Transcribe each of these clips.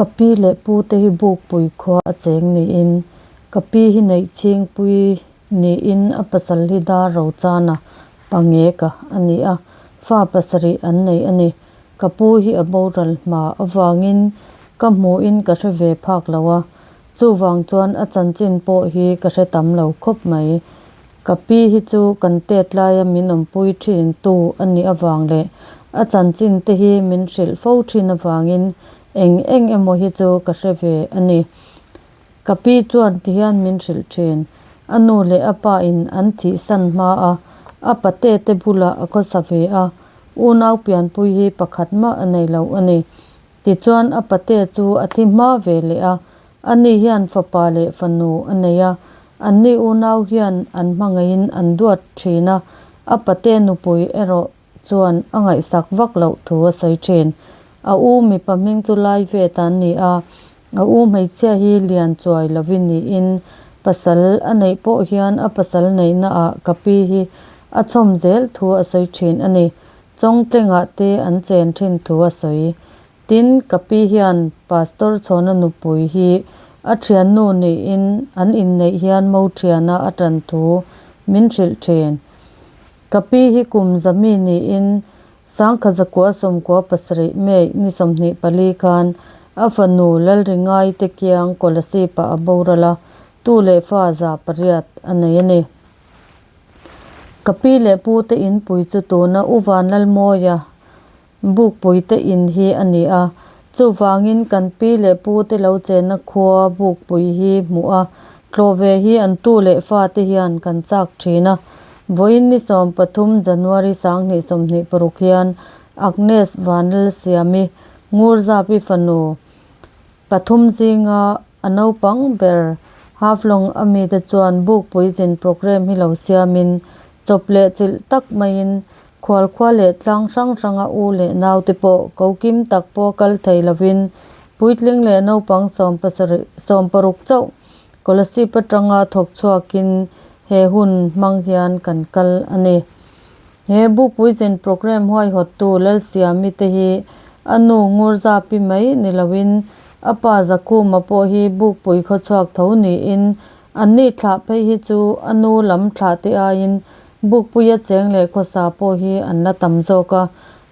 Ka pi leh pu te hi Bukpui khua a cheng niin ka pi hi Neihchhingpui niin a pasal hi Dar Rochana Pangeka a ni a, fa pasarih an nei a ni. Ka pu hi a boral hma avangin ka hmuhin ka hre ve phak lo a, chuvang chuan a chanchin pawh hi ka hre tam lo khawp mai. Ka pi hi chu kan tet laia min awmpui thin tu a nih avang leh a chanchin te hi min hrilh fo thin avangin eng eng emaw hi chu ka hre ve a ni. Ka pi chuan tihian min hrilh thin, a nu leh a pa in an thihsan hma a, a pate te bulah a khawsa ve a, unau pianpui hi pakhat mah a nei lo a ni. Tichuan a pate chu a thi hma ve leh a, ani hian fapa leh fanu a nei a, anni unau hian an hmangaihin an duat thin a, a pate nupui erawh chuan a ngaihsak vak loh thu a sawi thin. A u mipa hming chu lai ve ta an ni a, a u hmeichhia hi lian chuai lovin niin pasal a neih pawh hian a pasal neihna ah ka pi hi a chhawm zel thu a sawi thin a ni. Chawngtlengah te an chen thin thu a sawi. Tin, ka pi hian Pastor Chhawna nupui hi a thiannu niin an inneih hian mo thiana a tan thu min hrilh thin. Ka pi hi kum zami niin Sangkha zakua sawmkua pasarih May ni 24 khan a fanu Lalringai te kiang Kolasib-ah a boral a, tu leh fa 800 a nei a ni. Ka pi leh pu te inpui chu tuna U Vanlalmawia Bukpui te in hi a ni a, chuvangin kan pi leh pu te lo chenna khua Bukpui hi hmuh a, tlawh ve hi an tu leh fa te hian kan chak thin a. Vawiin ni 13 January 2026 hian Agnes Vanlalsiami Ngurzapi fanu pathum zinga a naupang ber Haflong a mite chuan Bukpui zin programme hi lo siamin chawp leh chilh tak maiin Khualkhua leh tlang hrang hranga u leh naute pawh ko kim tak pawh kal thei lovin puitling leh naupang sawmpasarih sawmparuk chauh Kolasib atanga thawk chhuakin he hun hmang hian kan kal a ni. He Bukpuizin programme huaihawttu Lalsiami te hi a nu Ngurzapi mai ni loin a pa Zakhuma pawh hi Bukpui khawchhuak tho niin anni thlah phei hi chu a nu lam thlah te aiin Bukpuia cheng leh khawsa pawh hi an la tam zawk a,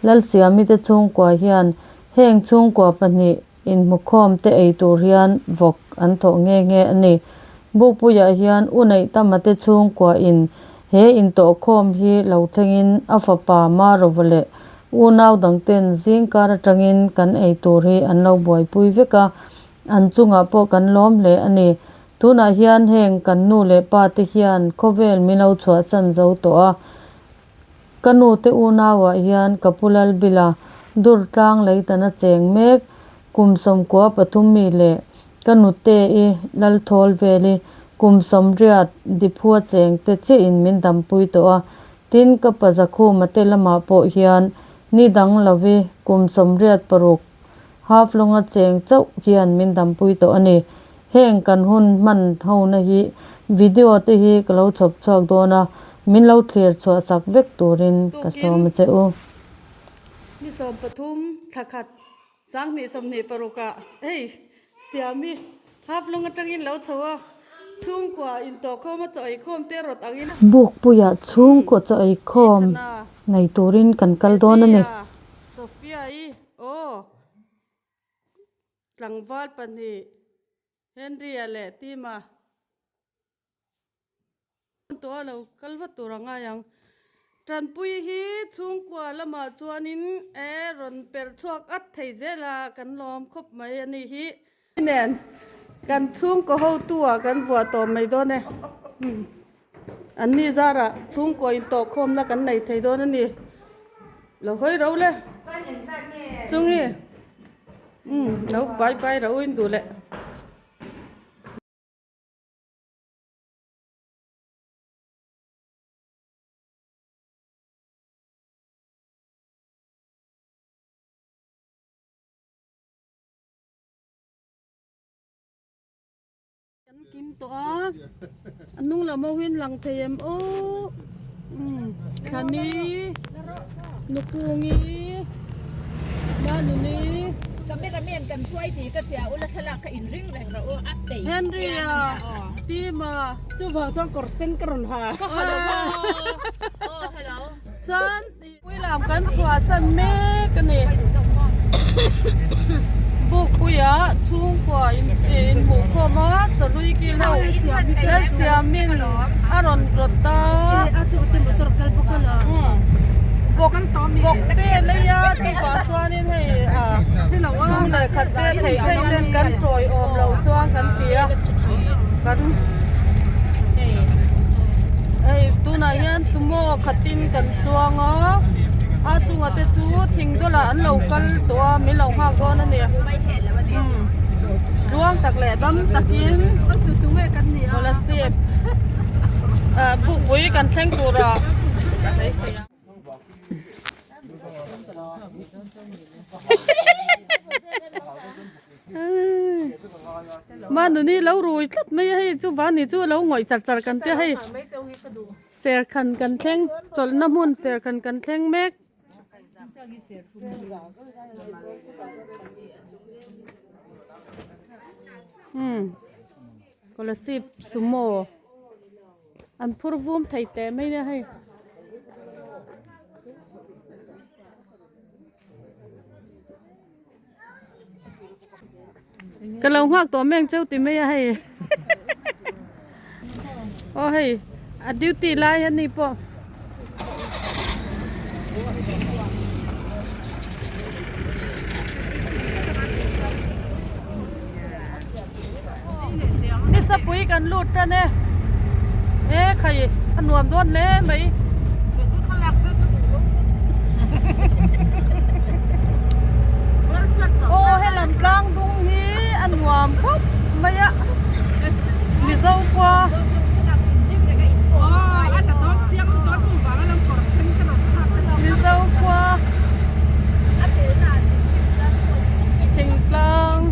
Lalsiami te chhungkua hian heng chhungkua pahnih inhmukhawm te ei tur hian vawk an thawh nghe nghe a ni. Bukpuiah hian U Neihtama te chhungkua in he intawhkhawm hi lo thlengin a fapa Marova leh unau dangten zingkar atangin kan ei tur hi an lo buaipui vek a, an chungah pawh kan lawm hle a ni. Tunah hian heng kan nu leh pa te hian khawvel min lo chhuahsan zo tawh a, ka nu te unauah hian ka pu Lalbila dur tlang leitana cheng mek kum 13 mi leh ka nute i Lalthawl veli kum 80 Diphua cheng te chiahin min dampui tawh a, tin ka pa Zakhuma te lamah pawh hian ni dang lovi kum 86 Haflonga cheng chauh hian min dampui tawh a ni. Heng kan hun hman hona hi video te hi ka lo chhawp chhuak dawn a, min lo thlir chhuah sak vek turin ka sawm a che u. Ni 13 thla khat 2026 ah hei Siami Haflong atangin lo chho a, chhungkua intawhkhawm a chaw eikhawm te rawt angin. Bukpuiah chhungkua chaw eikhawm nei turin kan kal dawn a ni. Sophia-i aw. Tlangval pahnih Henry-a leh Tim-a tawh a lo kal vat tur a ngai ang. Tanpui hi chhungkua lamah chuanin e rawn perh chhuak at thei zel a, kan lawm khawp mai a ni hi. Nen kan chhungkaw hotu ah kan vuah tawh mai dawn e. An ni zarah chhungkaw intawhkhawmna kan nei thei dawn a ni. Lo hawi ro le. Chungi. Umm lo pai pai ro in duh leh. Kan kim tawh a, a hnung lam ho hian lang thei em aw umm Thlani Nukungi Manuni. Henry-a team-a Chuvang chuan kawr sen ka rawn ha. Ka ha lo Chuan Puilam kan chhuahsan mek a ni. Bukpuia chhungkua inhmuh khawm a, chawhlui kil ho Lalsiamin a rawn rawt a. Vawk vawk te lei a, chuvang chuanin hei chhung leh khat te theih theih ten kan tawiawm loh chuan kan ti a. Kan hei tunah hian sumo khatin kan chuang a a chunga te chu thing dawlah an lo kal tawh a min lo nghak dawn a ni umm tluang tak leh dam takin kolasib ah bukpui kan thleng turah beisei ang. Manuni lo rui tlat mai a hei chu vani chu a lo ngawih char char kan tia hei serkhan kan thleng chawlhna hmun serkhan kan thleng mek. Umm Kolasib sumo an phur vum thei teh mai nia hei. Ka lo nghak tawh meng cheu ti mai a hei aw hei a duty lai a ni pawh. Nisapui kan lut tan e e khai a nuam dawn hle mai. Aw helam tlang dung hi a nuam khawp mai a Mizo khua Mizo khua thingtlang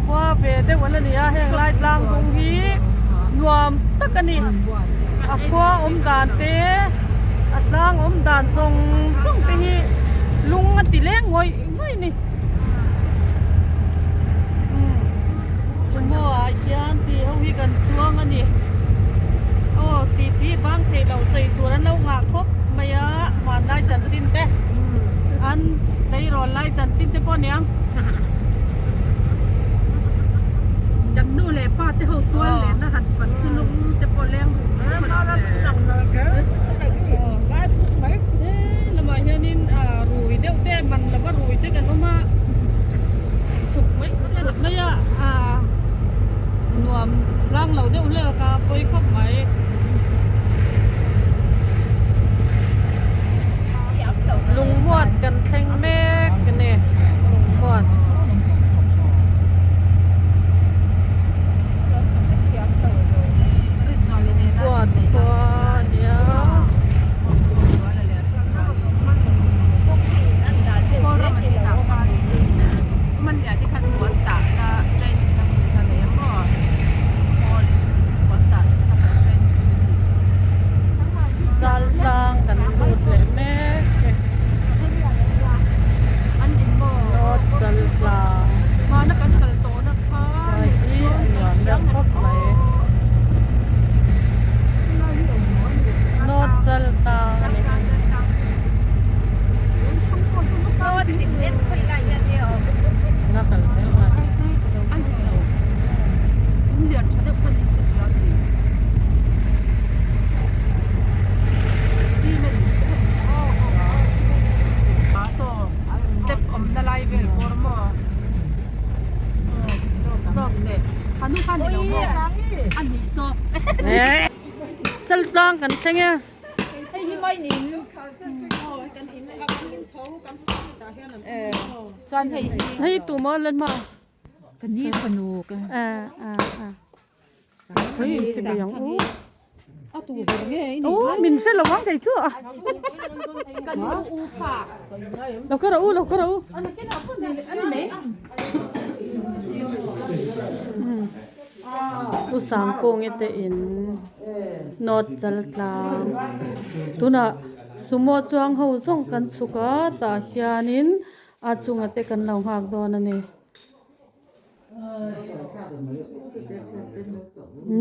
khua ve deuh an la ni a heng lai tlang dung hi nuam tak a ni a khua awm dan te a tlang awm dan zawng zawng te hi lung a ti leng ngawih ngawih a ni umm sumo ah hian tih ho hi kan chuang a ni aw tih tih bang theih loh sawi tur an lo nghah khawp mai a hmanlai chanchin te an tleirawl lai chanchin te pawh a niang. Kan nu leh pa te ho tual lehna han fan chu lung te pawh leng He lamah hianin rui deuh te man lova rui te kan awm a chhuk mai chhuk mai a nuam tlang lo deuh hle ka pawi khawp mai. Lungmuat kan thleng mek a ni lungmuat. Huat khua a nia. Chal tlang kan lut leh mek e. North chal tlang. Lai hi a nuam deuh khawp mai. North chal tlang a ni. La kal zel ngai. Step awmna lai vel pawr maw zawk leh hanu kha ni lo maw a nih zawk. Chal tlang kan thleng e. Chuan hei hei tu maw lan ma. Ka ni fanu ka. A a a. Hei chi bai ang u. A tu ber nge i ni. Oh min hre lo ang thei chu a. Ka nu u fa. Lo ka ro u lo ka ro u. U Sangkung i te in nawt chal tlang tunah sumo chuang ho zawng kan chhuk a tah hianin. a chunga te kan lo nghak dawn a ni.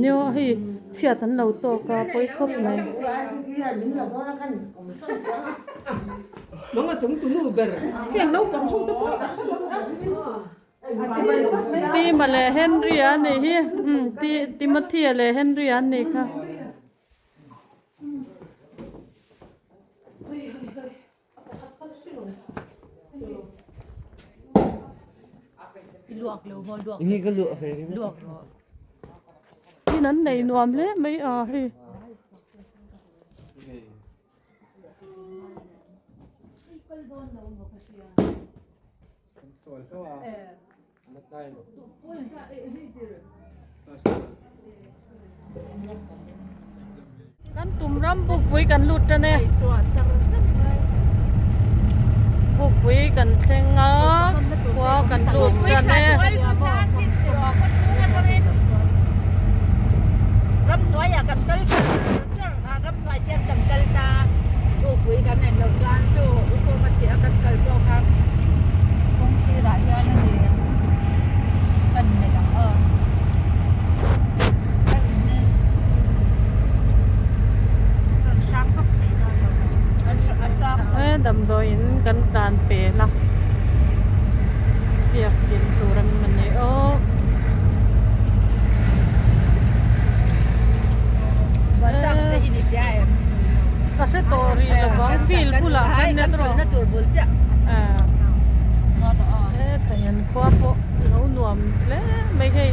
Nio hei chhiat an lo tawk a pawi khawp mai. Tima leh Henry a nih hi umm Timothy a leh Henry an nih kha. In an nei nuam hle mai a hei. Kan tum ram bukpui kan lut tan e. Bukpui kan thleng a, khua kan lut tan e. Ramhnuaiah kan kal char char a, ramhnuai chian kan kal ta. Bukpui kan en loh chuan chu Ukawma thih a kan kal pawh kha kawng sirah hian a ni kan melh ang aw. He damdawiin kan tlan pel a, biakin tur an ma ni aw. Ka hre tawh rih lo vang field bulah khan nia tawh. He thaian khua pawh lo nuam hle mai hei.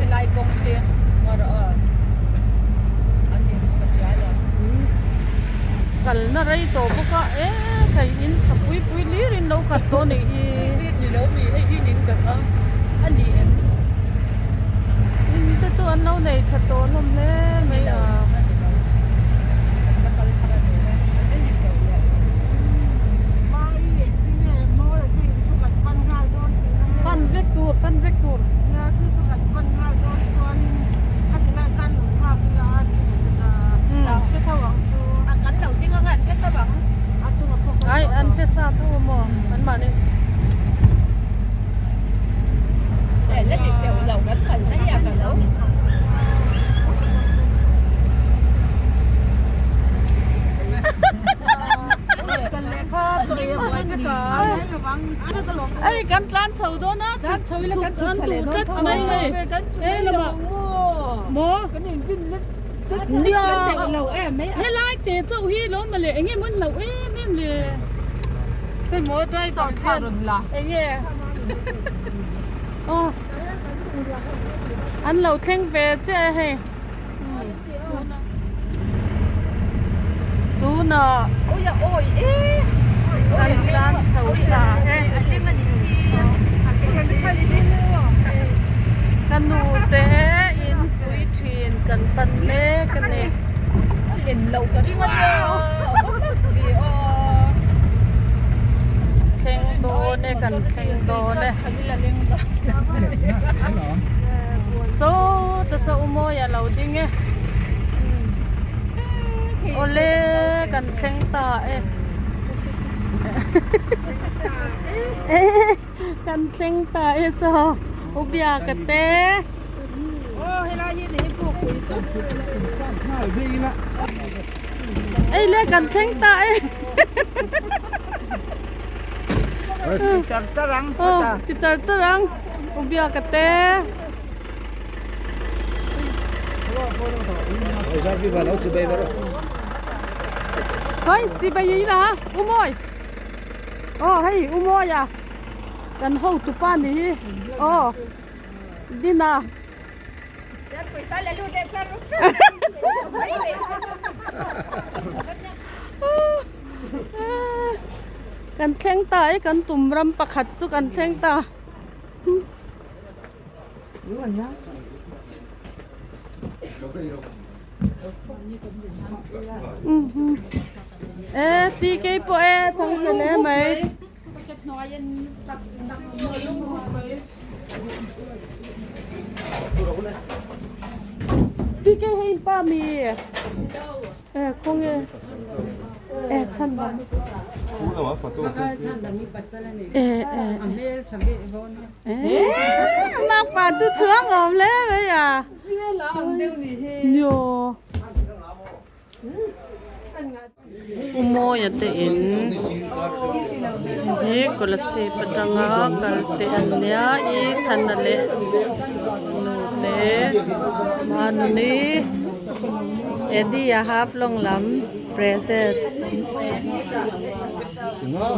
Kalna rei tawh bawk a e thei in tha pui pui hlir in lo khat tawh anih hi. In te chu an lo nei tha tawh hlawm hle mai a. Pan vek tur pan vek tur. Ai an hre sa tho a maw an mahni. Ei kan tlan chho dawn a chhuk chhuk an duh tlat mai hei he lamah maw nia helai te chauh hi lo mawle enge maw an hlauh em em le hei maw driver hian enge aw an lo thleng ve chiah a hei. Tunah kan tlan chho ta e. Ka nu te in pui thin kan pan mek a ni. Thleng dawn e kan thleng dawn e. Saw ta saw u mawi a lo ding e awle kan thleng ta e kan thleng ta e saw u biaka te ei le kan thleng ta e. Char char ang. Aw ti char char ang u biaka te. Hoi chi bai yi la u mawi. Aw hei u mawi a kan hotu pa ni hi aw dina. Kan thleng ta e kan tum ram pakhat chu kan thleng ta. E ti kei pawh e chang che hle mai. Ti kei hei pa mi. E khawnge e chhan dan. Makpa chu chhuang awm hle mai a. Nio. U Mawia te in hi Kolasib atanga kal te an nia i Thana leh nu te Manuni Eddie a Haflong lam present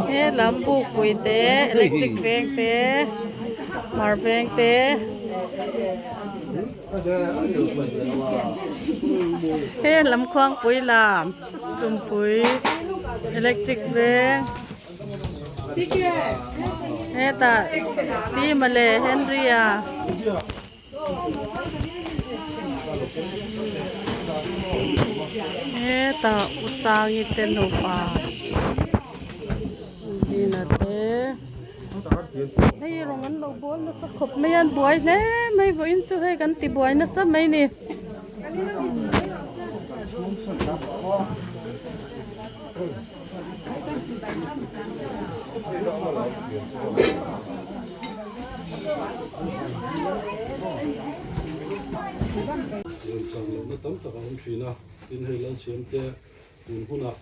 he lam bukpui te electric veng te hmar veng te. He lam khuangpui lam tumpui electric veng hetah Tima leh Henry-a hetah U Sangi te nupa Dina te. Hei rawng an lo bawl nasa khawp mai a an buai hle mai vawiin chu hei kan ti buai nasa mai a ni. Remchang lohna tam tak a awm thin a, tin hei Lalsiamte tun hunah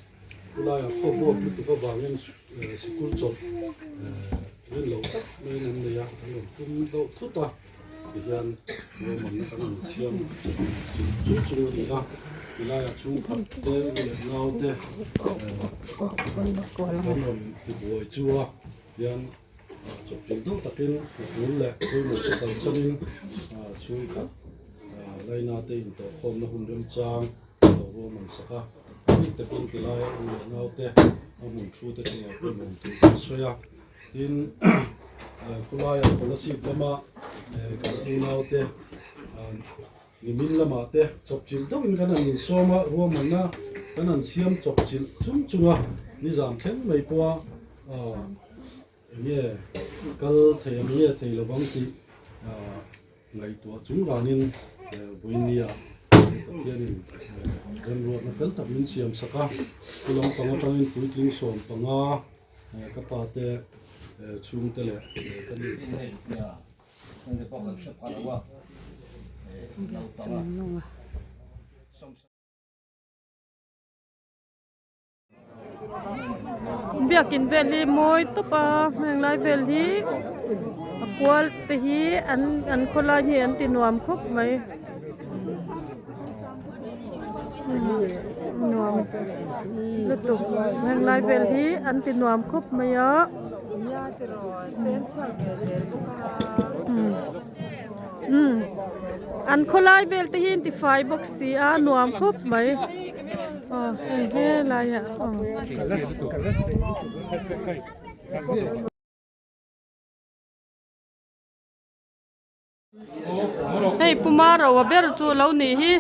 Khulaiah khaw vuak lutuk avangin sikul chawlh rin loh tak maiin an nei a, an rawn tum deuh thut a, tihian ruahmanna kan rawn siam chung chung a ni a, tilaiah chhungkhat te u leh nau te kan rawn tibuai chu a, tihian chawpchilh deuh takin tul leh pawimawh te kalsanin chhungkhat laina te intawhkhawmna hun remchang a lo ruahman sak a. Bik takin tilaia u leh naute a hmun thu te chungah pawh lawm tur kan sawi a, tin khawlaia Kolasib lama kan unaute nimin lamah te chawpchilh deuhin kan han insawm a, ruahmanna kan han siam chawpchilh chung chung a, nizan thleng mai pawha Enge kal thei ang nge thei lovang tih ngaihtuah chung ranin vawinia Pathianin remruatna fel tak min siam sak a, thu lampang atangin puitling 15 ka pa te chhungte leh ka nu Biakin vel hi mawi tawp a heng lai vel hi a kual te hi an an khawlai hi an ti nuam khawp mai nuam lutuk heng lai vel hi an ti nuam khawp mai a. Umm an khawlai vel te hi an ti fai bawk si a nuam khawp mai aw hei helai ah aw. Hei puma ro a ber chu lo nih hi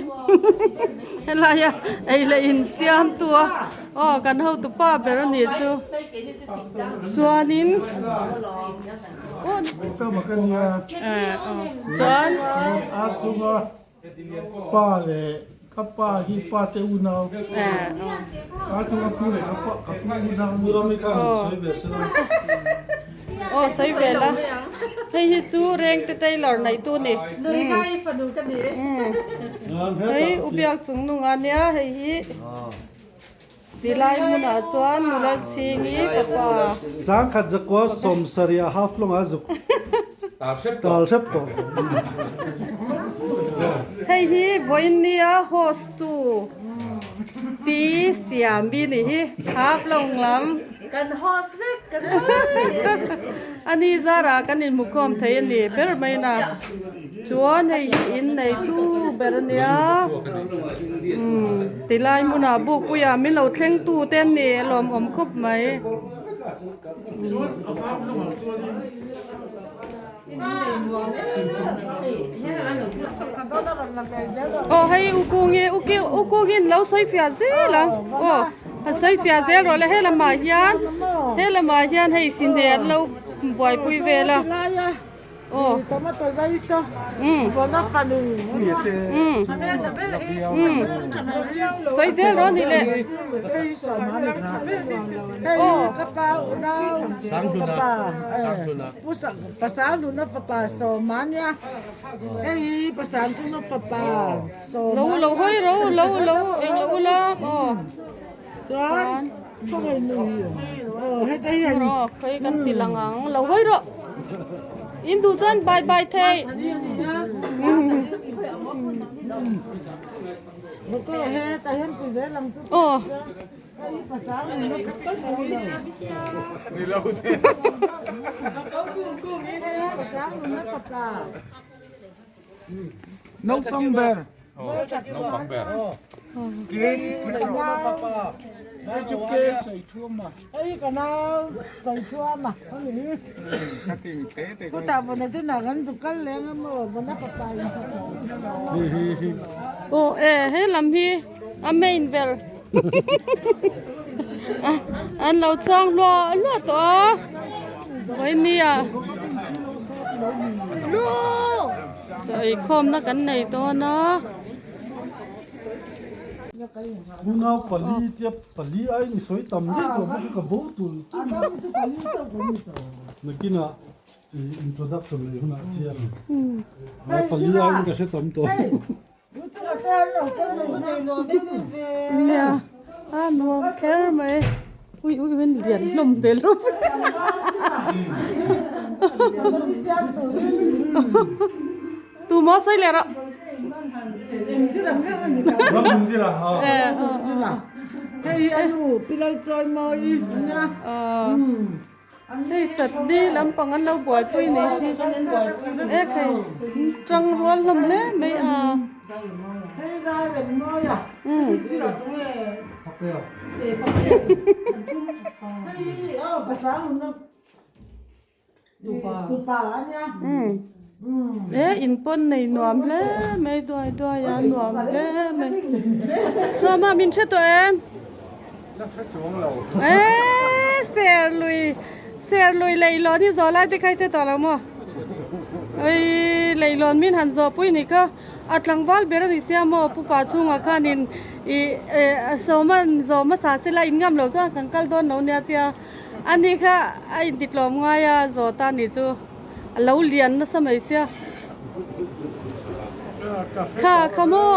helai a ei leh in siam tu a aw kan hotu pa ber a nih chu chuanin. Chuan a chunga pa leh ka pa hi pa te unau a chunga pu leh ka pa ka pu unau aw sawi ve la hei hi chu rengte tailor nei tu ni hei u biak chung nung a nia hei hi. Ti lai hmunah chuan nula chhingi fapa. Sangkhat zakua sawmsarih half lawngah zuk tal hrep tawh. Hei hi vawiin nia host tu Pi Siami ni hi half lawng lam. Kan host vek kan Ani zarah kan inhmukhawm thei a ni ber mai na. Chuan hei hi in neitu ber a nia umm tilai hmunah bukpuiah min lo thleng tu te an ni a lawmawm khawp mai. Aw hei u kungi u ki u kungin lo sawi fiah zel a aw a sawi fiah zel rawh le helamah hian helamah hian hei sinhne an lo buaipui vel a. Aw. Tomato zai saw. Um. Vawna fanu. Um. Um. Sawi zel rawh ni le. Hei sawm a ni kha. Hei ka pa unau fapa. Pu pasal nuna fapa sawm a nia. Hei pasal chunga fapa sawm a Lo lo hawi ro lo lo eng lo ula. Aw. Chuan khawngaih nui aw heta hian Rawh khawi kan ti lang ang lo hawi rawh in duh chuan bye bye thei aw Naupang ber. Naupang ber. Hei chu ke sawi thuam a. Hei ka nau sawi thuam a. Khutah vawna te nah kan zuk kal leng a maw vawna fapa in Aw e he lam hi a main ber an lo chuang hluah hluah tawh a vawinia chaw eikhawmna kan nei dawn a. Unau pali tia pali aiin i sawi tam daih tawh bawk a ka bo tul tul nakinah introduction nei hunah chian pali aiin ka hre tam tawh. Nia a nuam kher mai ui ui in lian hlawm hmel rawp tuma sawi leh rawh Hei chutney lampang an lo buaipui ni hi e khai tang rual hlawm hle mai a umm. E in pawn nei nuam hle mai duai duai a nuam hle mai sawma min hre tawh em e ser lui ser lui leihlawn hi zawh lai te kha i hre tawh lo maw ui leihlawn min han zawh pui ni kha a tlangval ber a ni sia maw pupa chhungah khanin ih sawma zawh hmasa sela in ngam loh chuan kan kal dawn lo nia tia. Ani kha a intitlawm ngai a zawt a ni chu a lo lian nasa mai sia. Kha kha maw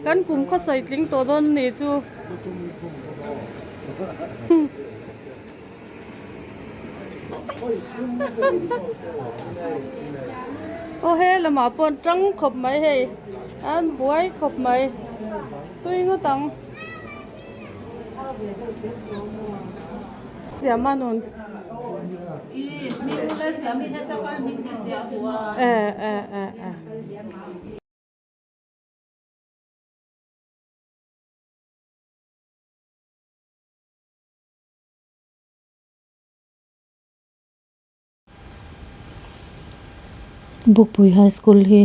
kan kum khaw sawi tling tawh dawn a ni chu. Aw he lamah pawh tang khawp mai hei an buai khawp mai tui ngawt ang. Chiama nun. E e e e. Bukpui High School hi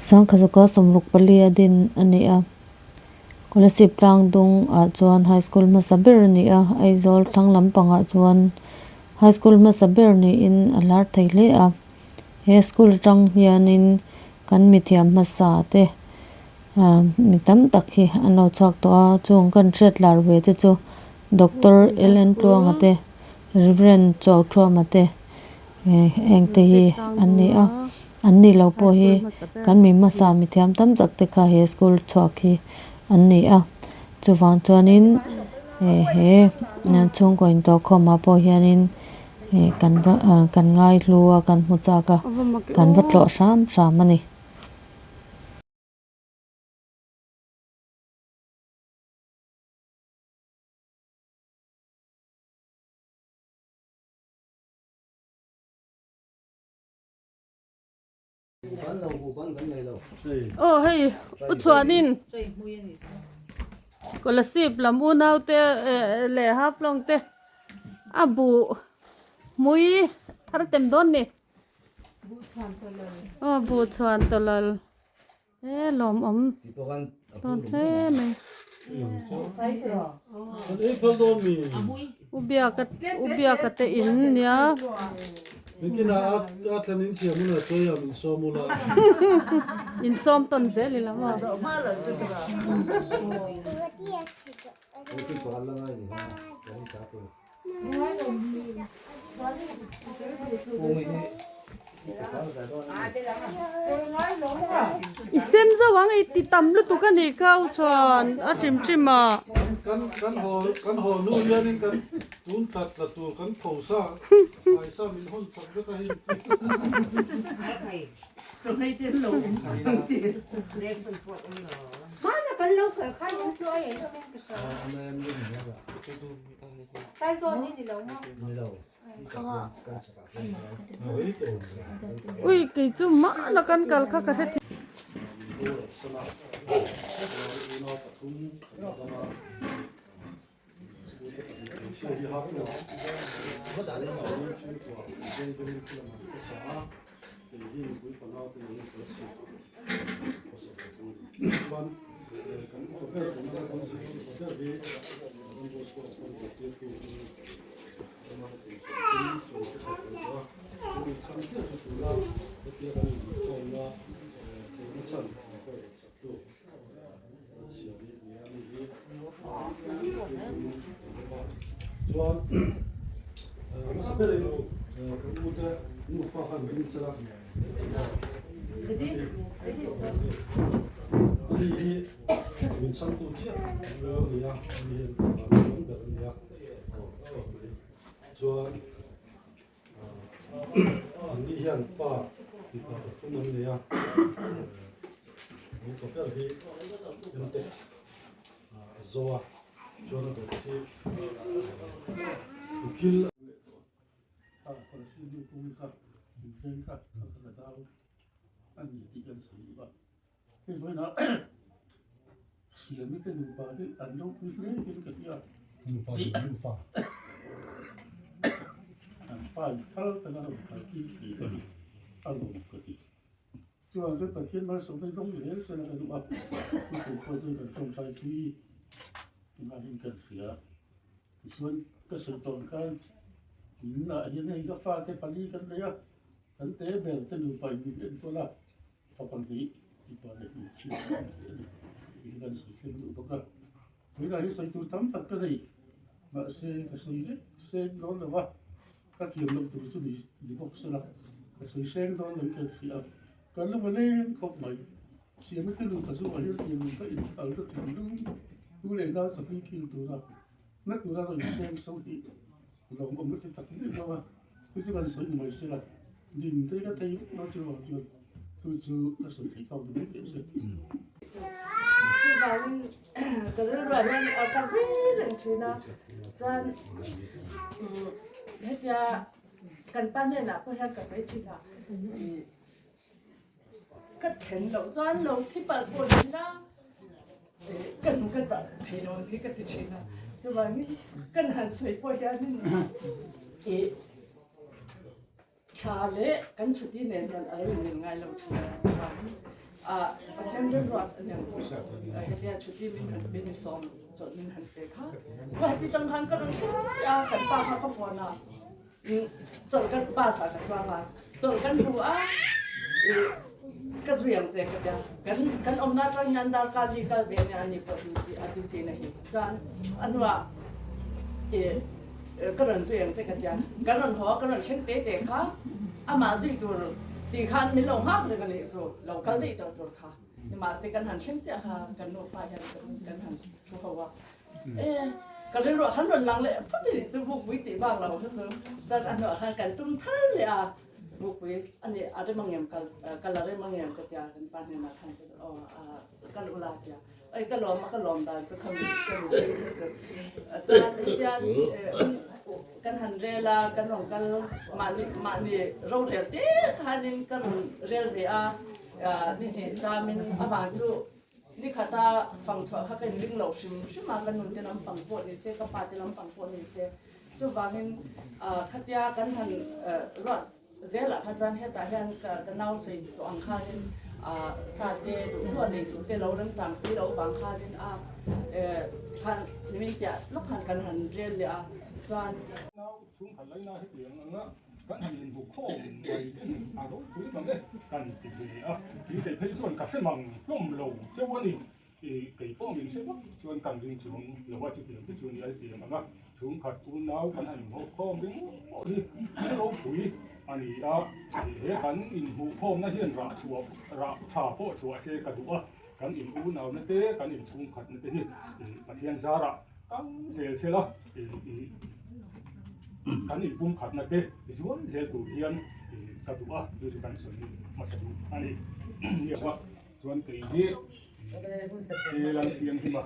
Sangkhazuka 64 a din a ni a, Kolasib tlang dung ah chuan High School hmasa ber a ni a, Aizawl thlang lampangah chuan High School hmasa ber niin a hlar thei hle a, he school atang hianin kan mithiam hmasa te mi tam tak hi an lo chhuak tawh a, chung kan hriat lar ve te chu Doctor L N Tluanga te, Reverend Chau Thuama te heng te hi an ni a, an ni lo pawh hi kan mi hmasa mi thiam tam tak te kha he school chhuak hi an ni a, chuvang chuanin he chhungkaw intawhkhawmah pawh hianin kan va kan ngaihlu a kan hmu chak a kan va tlawh hram hram a ni. Aw hei u chhuanin Kolasib lam unau te leh Haflong te a buh hmui thar tem dawn ni aw buh chhuan tawlal. He lawmawm dawn hle mai. U Biaka U Biaka te in nia. In sawm tawn zel ila maw. I sem zo ang i ti tam lutuk a nih kha u chuan a hrim hrim a. Kan kan haw kan haw hnu hianin kan tun tlat tla tur kan tho sa paisa min hawn chak vek a hei. Ui kei chu mahna kan kal kha ka hre thei. Chuan hmasa berin kan u te nufa khan ding sela ani hi min chhangtu chiah a ni a ani hian kan ber a ni a chuan Anni hian pa mipa pathum an nei a, nupa ber hi Mtek a zo a, chuan a dawt hi Ukil a ni. Kha Palestine nu kung kha in veng kha kha kha ka dau a ni tih kan sawi duh a, hei vawiinah Siami te nupa hi an ropui hle in ka hria. Nupa leh nufa. An pa in phal tak a rawn kal tir thei ka ni a lawm ka ti. Chuan chuan Pathian malsawmna hi dawng zel sela ka duh a, nupui pawh chuan kan tawngtai thui ngaiin kan hria. Tichuan ka sawi tawn khan inah hian hei ka fate pali kan nei a, kan te ber te nupa in min enkawl a. Fapa hnih mipa leh hmeichhia a awm thei a ni tih hi kan sawi thleng duh bawk a. Tunah hi sawi tur tam tak ka nei, mahse ka sawi vek seng dawn lo va, ka thiam loh tur chu ni ni bawk se la, ka sawi seng dawn lo hi ka hria a, kan lo va leng khawp mai. Siamna te nupa chungah hian thiam lo ka inhal ta thinlung tu leh nau chawhlui kil tura na tura rawn seng so hi lawmawm ka ti tak miah lo a. Chu chu kan sawi ni mai se la, din te ka thei vek lo chu vang chuan chu chu ka sawi theih tawk ni mai teh se. Chuvangin ka rilruah hian a kal ve reng thin a, chuan hetia kan pa hnenah pawh hian ka sawi thin a, ka thlen loh chuan lo thi palh pawh ni ila ka nu ka chah thei lo ang hi ka ti thin a, chuvangin kan han sawi pawh hianin ih thla leh kan chhuti nen hian a lo inmil ngai lo thin a, chuvangin ah Pathian rilruat a niang chu hetia chhuti min han min sawm chawlh min han pe kha Guwahati tang khan ka rawn hrilh chiah a, kan pa kha ka phone a. Chawlh kan bus ah ka chuang a, chawlh kan hmu a, ih ka zui ang che ka tia, kan kan awmna atang hian darkar li kal ve ania ani pawh duty a duty na hi chuan a hnuah ih ka rawn zui ang che ka tia, kan rawn haw a ka rawn thleng te te kha amah zui tur tih khan min lo nghak reng a nih chu lo kal daih tawh tur kha nimahse kan han thleng chiah kha kan nufa hian kan han thu ho a. E, ka rilruah khan rawn lang leh phawt a nih chu Bukpui tih bak lo kha chu chuan a hnuah khan kan tum thar leh a, Bukpui a nih a rem ang em kal kal a rem ang em ka tia kan pa hnenah khan ka aw kal ula a tia, oi ka lawm a ka lawm dan chu khami ka mi zing kha chu chuan hetian kan han rel a kan rawn kal mahni mahni rorel te khanin ka rawn rel ve a ni hnih chamin avang chu Ni khata fang chhuah kha ka inring loh hrim hrim a, ka nun te lampang pawh ni se, ka pa te lampang pawh ni se. Chuvangin khatia kan han ruat zelah kha chuan hetah hian ka nau sawi tawh ang khanin Sa te duh duh a nei tur te lo remchang si loh vang khanin a khan nimin piah lawk khan kan han rel leh a chuan. Nau chhungkhat laina hetiang anga kan han inhmu khawm mai te hi a ropui mang e kan ti ve a, tin kei phei chuan ka hre mang hlawm lo cheu a ni. Kei pawh min hre vak chuan kan ring chuang lo a, chutiang te chu ni a hetiang anga chhungkhat unau kan han inhmu khawm ringawt pawh hi thil ropui a ni a, he kan inhmuh khawmna hian rah chhuah rah tha pawh chhuah se ka duh a, kan in unauna te kan in chhungkhatna te hi Pathian zarah kal zel sela kan in pumkhatna te zual zel tur hian ka duh a, chu chu kan sawi hmasa duh a ni. Chuan kei hi Lalal Thianghlim a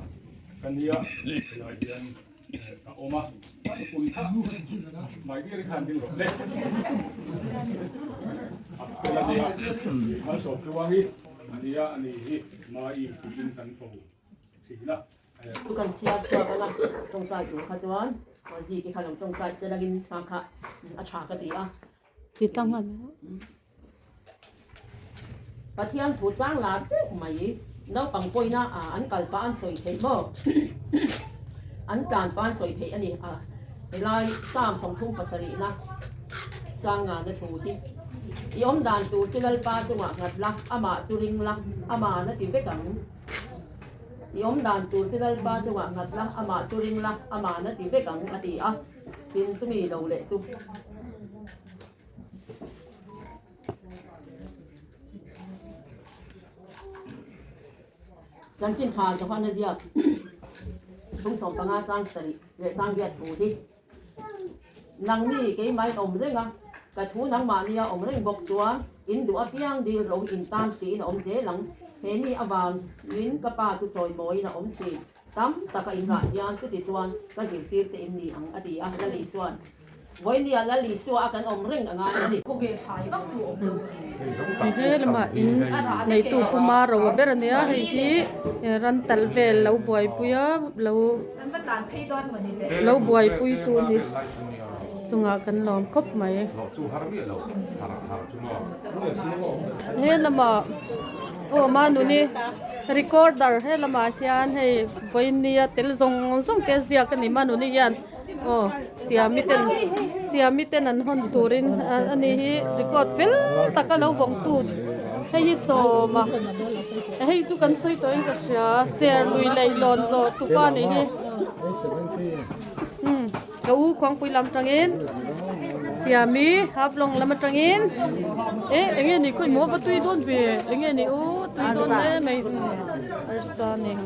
ka nia helai hian ka awm a, ka nupui kha mai bial khan ding rawh le. A fel a nia, Malsawm Tluang hi a nia a ni hi Mai tiin kan ko thin a. Thu kan chhiar chhuak ang a, tawngtai tur kha chuan Zik i kha lo tawngtai se langin thla kha a tha ka ti a. Pathian thu chang lar deuh mai naupang pawina an kal pah an sawi theih maw? An tlan pah an sawi theih a ni a, helai Psalm 37na chang ngana thu hi i awm dan tur chu Lalpa chungah nghat la, amah chu ring la, aman a ti vek ang. I awm dan tur chu Lalpa chungah nghat la, amah chu ring la, aman a ti vek ang a ti a, tin chumi lo leh chu. Chanchin tha Johana ziak bung 15 chang sarih leh chang riat thu hi Nangni keimah in awm reng a, ka thu nangmahnia awm reng bawk chuan in duh apiang dil ro in tan tiin a awm zel ang. He mi avangin ka pa chu chawimawiin a awm thin. Tam taka in rah hian chuti chuan ka zirtir te in ni ang a ti a, Lal Isua'n. Vawinia Lal Isua a kan awm reng a ngai a ni. He lamah in neitu Pu Maroa ber a nia, hei hi ran talh vel lo buaipui a, lo lo buaipui tu a ni chungah kan lawm khawp mai. He lamah aw Manuni recorder he lamah hian hei vawinia tel zawng zawng te a ziak a ni Manuni hian. Aw siami ten siami ten an hawn turin a ni hi record fel taka lo vawng tu hei hi sawma hei chu kan sawi tawhin ka hria ser lui lei lawn zawh tupa a nih hi umm ka u khuangpui lam atangin siami half long lam atangin eh eng nge ni khawi maw va tui dawn ve eng nge ni u tui dawn hle mai arsa nen.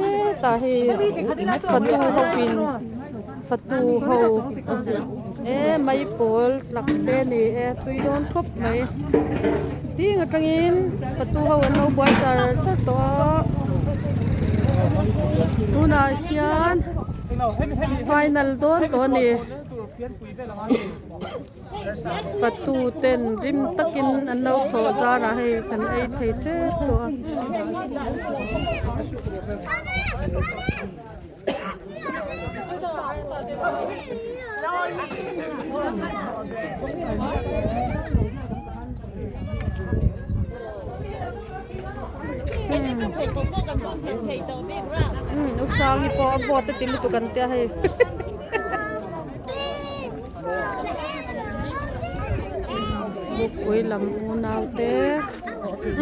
Hetah hi fatu ho in fatu ho e mai pawl tlak te a ni e tui dawn khawp mai zing atangin fatu ho an lo buai char char tawh a tunah hian final dawn tawh a ni. Fatu ten rim takin an lo thawh zar ah hei kan ei thei tep tawh a. U Sangi pawh a vawt a ti lutuk an tia hei. Bukpui lam unau te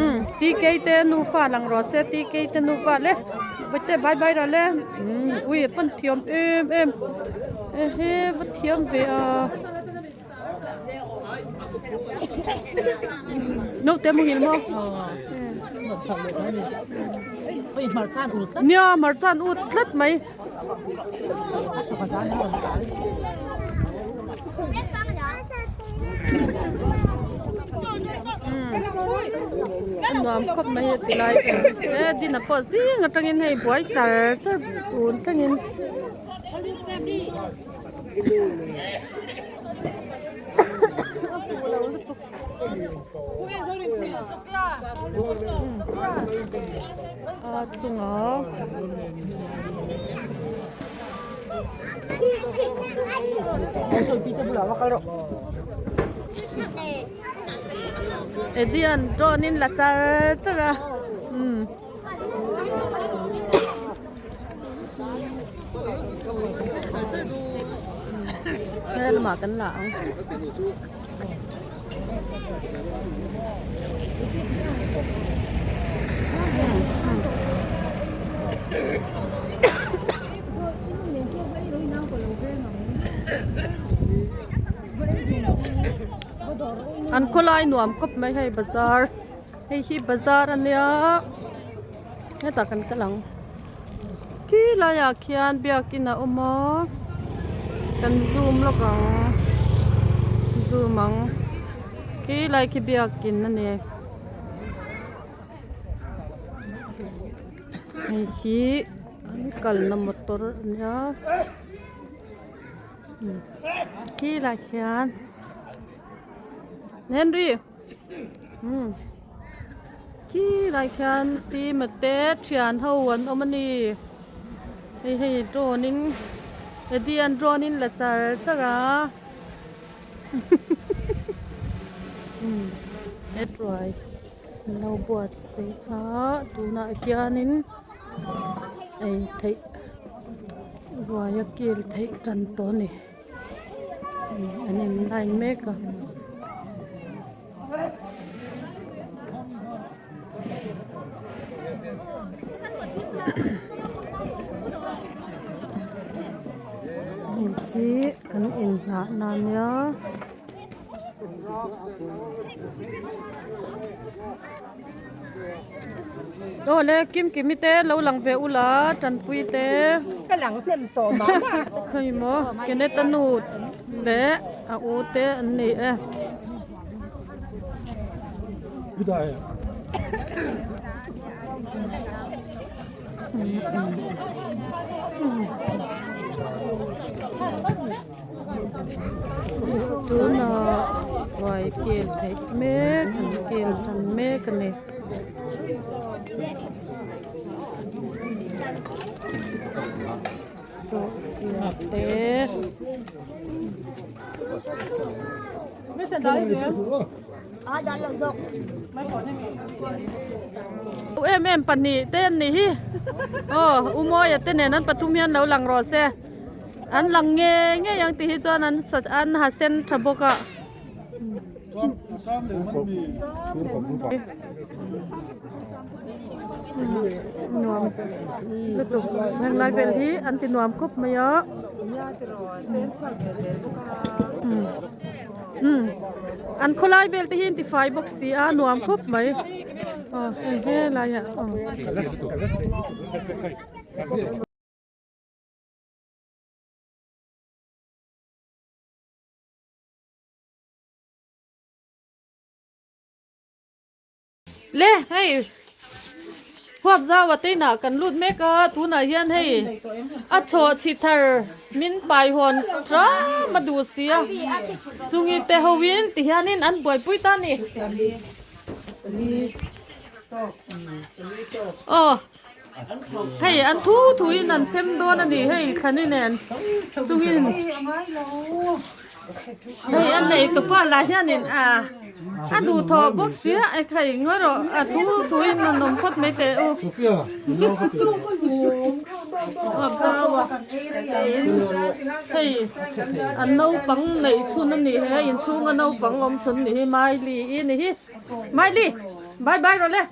umm TK te nufa lang rawh se TK te nufa le bawihte bye bye rawh le umm ui a pawn thiam em em ehe va thiam ve a naute muhil maw nia hmarcha an ut tlat mai. A nuam khawp mai a ti lai chu he din a pawh zing atangin hei buai char char tun thlengin. A chungah Edian drone in la char char a umm. He lamah kan la ang. An khawlai nuam khawp mai hei bazar hei hi bazar ania hetah kan kal ang khi laiah khian biakin a awm a kan zoom lawk ang zoom ang khi lai khi biakin a ni. Hei hi an kalna motor a nia khi lai khian Henry umm khi lai khian pi mate thian ho an awm a ni hei hei drone in Eddie an drone in la char char a. Ruai an lo buatsaih a tunah hianin ei theih ruai a kil theih tan tawh a ni an in line mek a. Hei hi kan inhnahna a nia. Aw le kim kimi te lo lang ve ula tanpui te. Ka lang hnem tawh mah mah. Khawi maw Kenneth a nu leh a u te an ni e. Tunah ruai kel theih mek an kel tan mek a ni. Sawhchiar te. Em em pahnih te an nih hi aw u Mawia te nen an pathum hian lo lang rawh se an lang nge ngei ang tih hi chuan an an ha sen tha bawk a. Nuam lutuk heng lai vel hi an ti nuam khawp mai a. Umm an khawlai vel te hi an ti fai bawk si a nuam khawp mai aw hei helai ah aw. Le hei huap zau a teinah kan lut mek a tunah hian hei a chawh chhi thar min pai hawn ram a duh si a chungi te ho in ti hianin an buaipui ta a ni aw hei an thu thu in an sem dawn a ni hei thlani nen chungin. Hei a nei tupa lah hianin a a duh thawh bawk sia e khai ngawi rawh a thu thu in rawn awm phawt mai teh u hei an naupang neih chhun a ni he inchhunga naupang awm chhun a ni hi Miley i ni hi Miley bye bye rawh le.